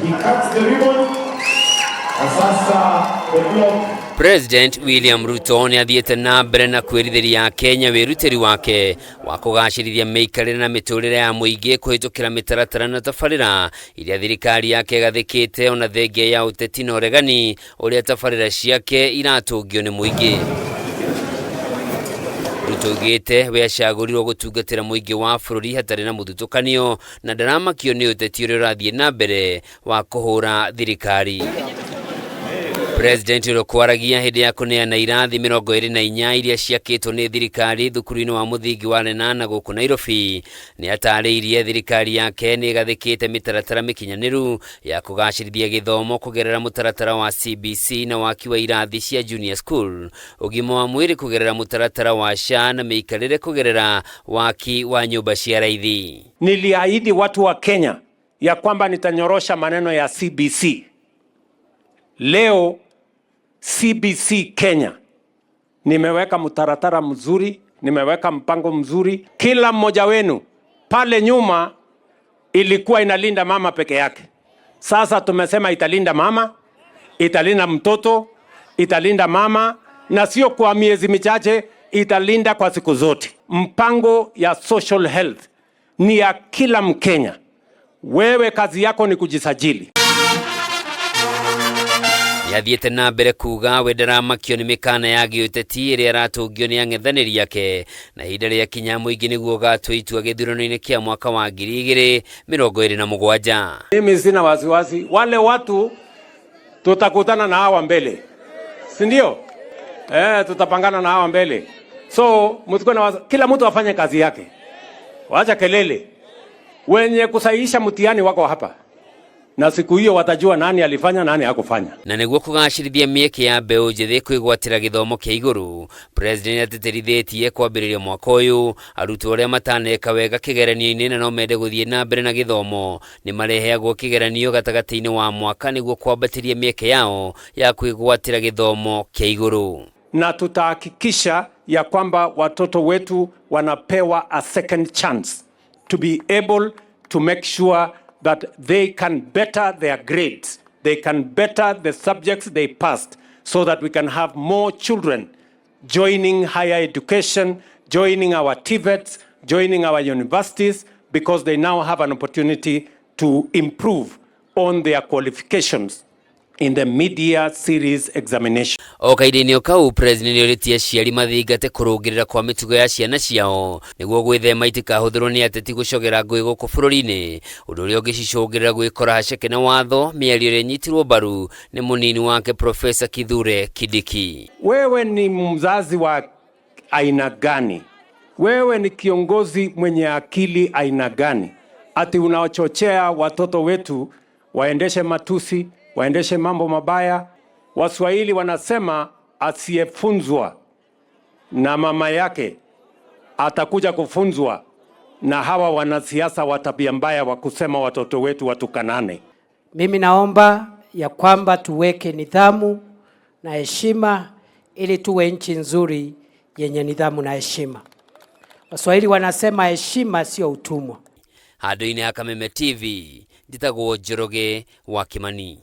He cuts the ribbon. Na sasa the clock. President William Ruto nĩ athiĩte na mbere na kwĩrithĩria Kenya wĩrutĩri wake wa kũgacĩrithia mĩikarĩre na mĩtũrĩre ya mũingĩ kũhĩtũkĩra mĩtaratara na tabarĩra iria thirikari yake ĩgathĩkĩte, ona thengia ya ũteti na ũregani ũrĩa tabarĩra ciake iratũngio nĩ mũingĩ. Ruto augĩte we acagũrirwo gũtungatĩra mũingĩ wa bũrũri hatarĩ na mũthutũkanio na ndaramakio nĩ ũteti ũrĩa ũrathiĩ na mbere wa kũhũra thirikari. President ũrĩa kwaragia hĩndĩ ya kũneana irathi 24 iria ciakĩtwo nĩ thirikari thukuru-inĩ wa mũthingi wa Lenana gũkũ Nairobi, nĩ atarĩirie thirikari yake nĩ ĩgathĩkĩte mĩtaratara mĩkinyanĩru ya kũgacĩrithia gĩthomo kũgerera mũtaratara wa CBC na waki wa irathi cia junior school, ũgima wa mwĩrĩ kũgerera mũtaratara wa SHA na mĩikarĩre kũgerera waki wa nyũmba cia raithi. Niliahidi watu wa Kenya ya kwamba nitanyorosha maneno ya CBC. Leo CBC Kenya nimeweka mtaratara mzuri, nimeweka mpango mzuri. Kila mmoja wenu pale nyuma ilikuwa inalinda mama peke yake. Sasa tumesema italinda mama, italinda mtoto, italinda mama, na sio kwa miezi michache, italinda kwa siku zote. Mpango ya social health ni ya kila Mkenya. Wewe kazi yako ni kujisajili. Nĩathiĩte na mbere kuga we ndaramakio nĩ mĩkana ya gĩũteti ĩrĩa ĩratũngio nĩ ang'ethanĩri ake, na ihinda rĩa kinya mũingĩ nĩguo ũgatua itua gĩthurano-inĩ kĩa mwaka wa 2027. Mimi sina wasiwasi, wale watu tutakutana na hawa mbele, si ndio? Tutapangana na hawa mbele, so msikuwe na wasi, kila mtu afanye kazi yake, wacha kelele. Wenye kusahihisha mtihani wako hapa, na siku hiyo watajua nani alifanya, nani hakufanya. Na nĩguo kũgacĩrithia mĩeke ya mbeũ njĩthĩ kwĩgwatĩra gĩthomo kĩa igũrũ, President atĩtĩrithĩtie kwambĩrĩria mwaka ũyũ arutwo arĩa mataneka wega kĩgeranio-inĩ na no mende gũthiĩ na mbere na gĩthomo nĩ mareheagwo kĩgeranio gatagatĩ-inĩ wa mwaka nĩguo kwambatĩria mĩeke yao ya kwĩgwatĩra gĩthomo kĩa igũrũ. Na tutahakikisha ya kwamba watoto wetu wanapewa a second chance to be able to make sure that they can better their grades, they can better the subjects they passed, so that we can have more children joining higher education, joining our TVETs, joining our universities, because they now have an opportunity to improve on their qualifications in the mid-year series examination. O kahinda-inĩ o kau, President nĩorĩtie aciari mathingate kũrũngĩrĩra kwa mĩtugo ya ciana ciao nĩguo gwĩthema itikahũthĩrwo nĩ ateti gũcogera ngũĩ gũkũ bũrũri-inĩ, ũndũ ũrĩa ũngĩcicũngĩrĩra gwĩkora haceke na watho, mĩario ĩrĩa ĩnyitirwo mbaru nĩ mũnini wake Profesa Kithure Kindiki. Wewe ni mzazi wa aina gani? Wewe ni kiongozi mwenye akili aina gani? Ati unawachochea watoto wetu waendeshe matusi, waendeshe mambo mabaya. Waswahili wanasema asiyefunzwa na mama yake atakuja kufunzwa na hawa wanasiasa wa tabia mbaya wa kusema watoto wetu watukanane. Mimi naomba ya kwamba tuweke nidhamu na heshima ili tuwe nchi nzuri yenye nidhamu na heshima. Waswahili wanasema heshima sio utumwa. Handũ-inĩ ha Kameme TV, njĩtagwo Njoroge wa Kimani.